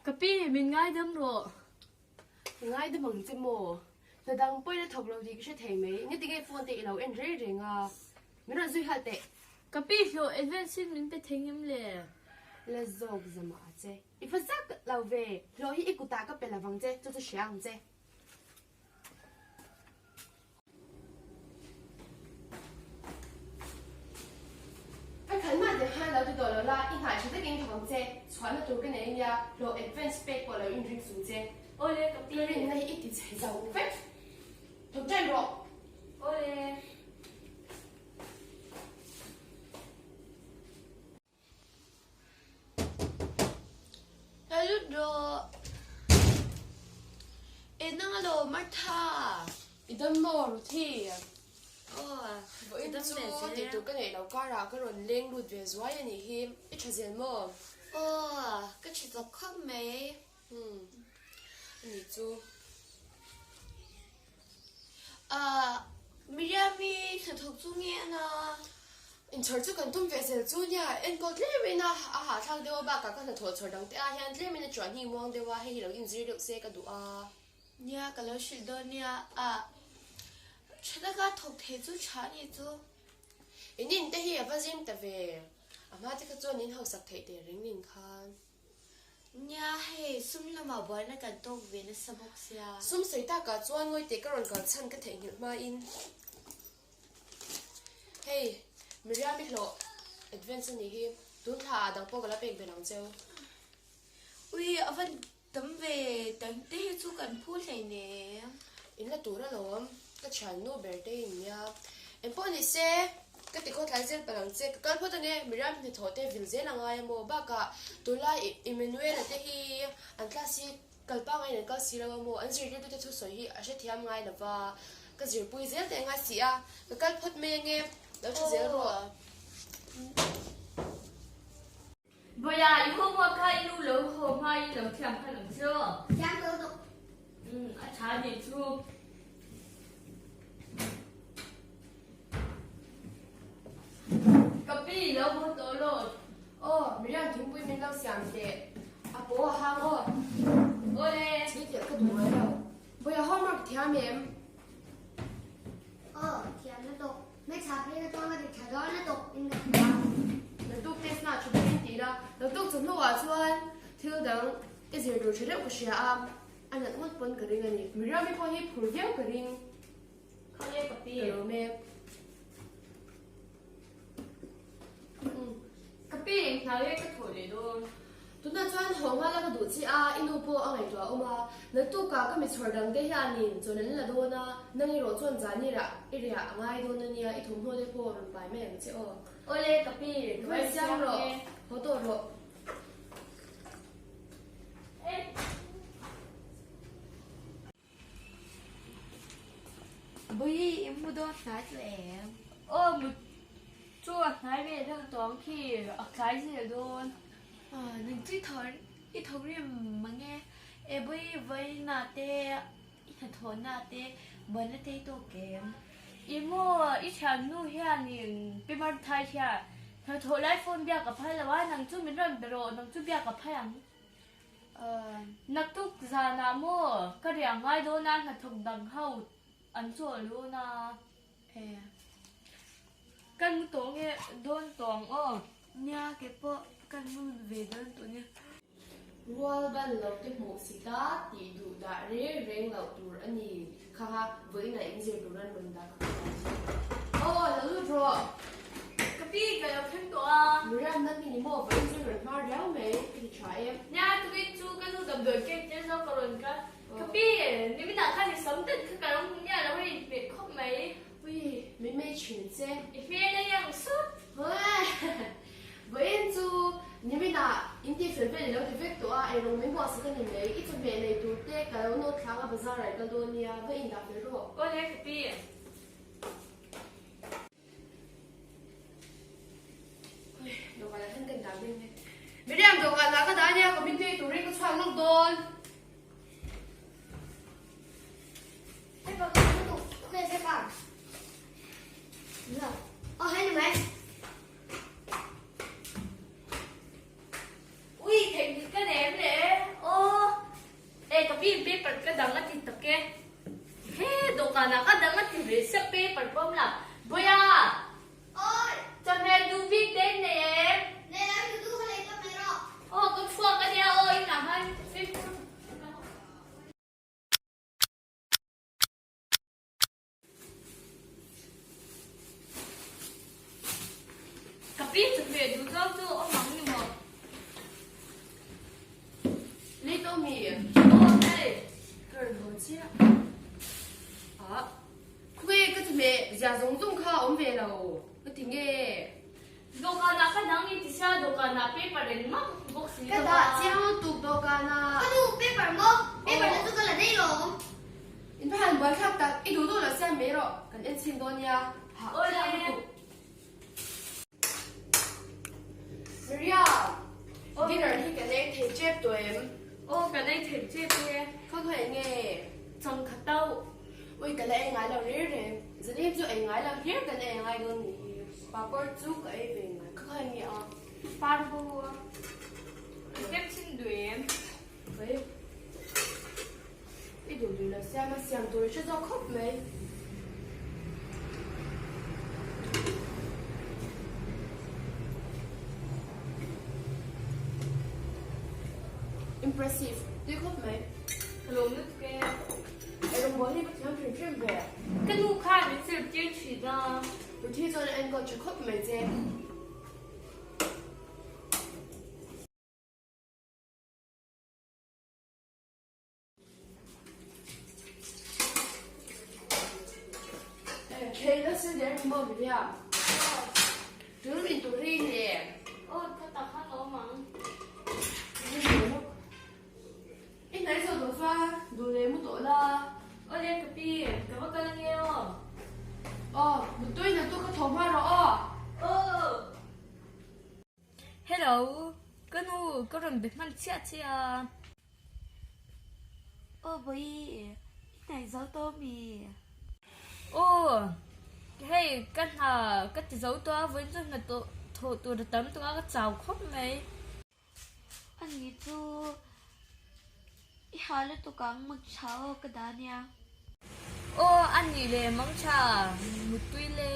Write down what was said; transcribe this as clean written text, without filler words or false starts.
Ka pi, min ngaidam rawh. Ka ngaidam ang che maw? Hna dang pawhin a thawk lo tih ka hre thei mai. Engati nge phone te i lo en reng reng a? Min rawn zui nghal teh. Ka pi hlawh advance in min pe thei ngem le? La zawk zamah a che. I va zak lo ve. Hlawh hi i kutah ka pe lovang che, chu chu hria ang che. Ka khalmah deuh hian lo ti tawh lo la, i nghah tha takin thawk ang che, chhuahna tur ka nei ania, hlawh advance pek pawh lo inring sung che. Awle ka pi. Ka rinna hi i ti chhe zo vek. Thawk ṭan rawh. Awle. Ka lut rawh. E nang alo Martha. I dam maw Ruthi? Aw, Vawiin chu tihtur ka neih lo karah ka rawn leng lut ve zuai a nih hi. I tha zel maw? Aw, ka tha tawp khawp mai. Umm, a nih chu. Ahh, Miriam-i hnathawk chu nge a na? Inchhawr chu kan tum ve zel chu nia, enkawl tlemin a a hahthlak deuh a bakah ka hnathawh chhawr dang te ah hian tlemin a chuan hi muang deuh a, hei hi lo inzir deuh se ka duh a. Nia, ka lo hrilh dawn nia, ah, tha taka thawk thei chu tha a nih chu. In in te hi a va zim ta ve, a hma te kha chuan in hausak theih teh reng nin khan. Nia hei, sum lamah buaina kan tawk ve nasa bawk sia. Sum sawi takah chuan ngawite ka rawn kal chhan ka theihnghilh hmain hei Miriam i hlawh advance a nih hi, tun thla ah dang pawh ka la pek belh ang cheu. Ui a va tam ve, dang te hi chu kan phu hleinem. In la tur alawm, ka thiannu ber te in nia. Engpawh ni se. Ka ti khawtlai zel palh ang che, ka kal phawt ange, Miriam hnathawh te vil zel a ngai a maw? Bakah tunlai Emmanuel-a te hi an class hi kal pangaiin an kal si lo a maw? An zirtirtute thusawi hi a hrethiam ngai lo va, ka zirpui zel teh ngai si a, ka kal phawt mai ange, lo tha zel rawh. Bawia, i homework kha i nu lo haw hmain lo thiam khan ang che aw. Thiam tawh tawh. Umm, a tha a nih chu. Ka pi lo haw tawh lo. Aw, Miriam thingpui min lo siam teh. A paw a hang aw. Awle. Chhi telh ka duh ngai lo. Bawia homework thiam em? Aw, thiam na tawh. Hmeichhia phei na chuan ka ti tha dawn lutuk in ka hria. Naktuk test na tha bawk in ti la, naktuk chu hnuah chuan thil dang i zir tur tha deuh ka hria a, a nat ngawt pawn ka ring a ni. Miriam-i pawh hi phur viau ka ring. Khawnge ka pi? Ka lawm e. Ka pi eng hna nge ka thawh leh dawn? Tunah chuan haw nghal a ka duh che a, i nu pawh a ngaihtuah awm a. Naktukah ka mi chhawr dang te hianin chawn an la dawn a, nang erawh chuan zan i rah i riah a ngai dawn a nia, i thawmhnaw te pawh rawn pai mai ang che aw. Awle ka pi, ka va siam rawh, haw tawh rawh. Bawihi i mu dawn hnai tawh em? Aw mut chu a hnai ve deuh tawh ang khi a tlai zel dawn. Aw nang chu i thaw i thaw rim mang e. E Bawihi vawiinah te i hnathawhna te buaina te i tawk em? I maw i thiannu hianin Pi Marthai hian hnathawh lai phone biak a phal lo a, nang chu min rawn be rawh nang chu biak a phal ang. Naktuk zanah maw ka riah ngai dawn a, hnathawk dang ho an chawl dawn a. Kan mu tawh nge dawn tawh ang aw. Nia kei pawh kan mu ve dawn tawh nia. Rual ban lo te hmuh si ta tih duh dah reng reng loh tur a ni. Kha kha vawiinah in zir tur an rawn dah kha ka ti. Aw lo lut rawh. Ka pi ka lo thleng tawh a. Miriam nang hi ni maw vawiin chu rawn hmar riau mai ka ti tha em. Nia tukin chu ka nu damdawi cake te zawk ka rawn kal. Ka pi niminah khan i sam tet kha ka lo hmu miah lo hei hmeh khawp mai. Ui min mei thin che. I hmel a iang sut. Vawiin chu niminah in tih fel vel i lo ti vek tawh a, eirawng min buah sak a ni mai. I chawhmeh nei tur te ka lo note thlang a bazar ah i kal dawn nia, va indah fel rawh. Awle ka pi. Ui, dawhkan ah hian ka indah mek mek. Miriam dawhkan ah ka dah ania, ka min tui turin ka chhuak lawk dawn. Ui, theihnghilh ka nem leh e. Aw. pi in paper ka dang a ti tak e. He dawhkanah ka dang a ti ve sia paper pawm la. Bawiha! Awi! Chawhmeh duh bik te in nei em? Nei lo, i duh duh kha lei tawp mai rawh. Aw ka chhuak a nia aw, inah khan fimkhur. Ka pi chawhmeh duh zawk chu awm ang ni maw? Lei to mi? Aw hei. Ka rawn haw chiah. Ah, khawnge ka chawhmeh zia zawng zawng kha awm ve lo, ka ti nge? Dawhkanah ka dang i ti sia, dawhkanah paper engmah ka hmu bawk si Ka lo dah a. chiang lutuk dawhkanah. Ka nu, paper maw? Paper na chu ka la daih lawm. In va han buai thlak tak, i duh duh lo siam mai rawh, kan en chhin dawn nia. Hah thlak lutuk. Miriam, dinner hi kan ei thei tep tawh em? Aw, kan ei thei tep e. Khaw khaw eng nge? Changkha tauh. Ui, ka la ei ngai lo rir reng. Zanin chu ei ngai lo hlir kan ei ngai dawn ni hi. Papawr chu ka ei ve ngai kha kha nia. Par ho a. I tem chhin duh em? Ui, i duh duh lo siam a, siam tur i hre zawk khawp mai. Impressive, tui khawp mai. Ka lawm lutuk e. Erawngbawl hi ka thiam hrim hrim ve. Ka nu khan min zirtir thin a. Ruthi chuan a enkawl tha khawp mai che. Thei la sil der ni maw Miriam? Tun min tur hi ni em? Aw, ka tak khan a awm ang. I hnaih zawh tawh chuan duh leh mu tawh la. Awle ka pi, ka va kal ange aw. Aw, mutui na tu ka tho hma rawh aw. Aw. Hello, ka nu ka rawn be hman chiah chiah a. Aw bawi, i hnaih zo tawh mi? Aw, hei ka hna ka ti zo tawh a, vawiin chu hna thawh tur a tam tawh a, ka chau khawp mai. Ani chu i ha lutuk ang mut tha aw ka dah nia. Aw a nih leh mang tha muttui le.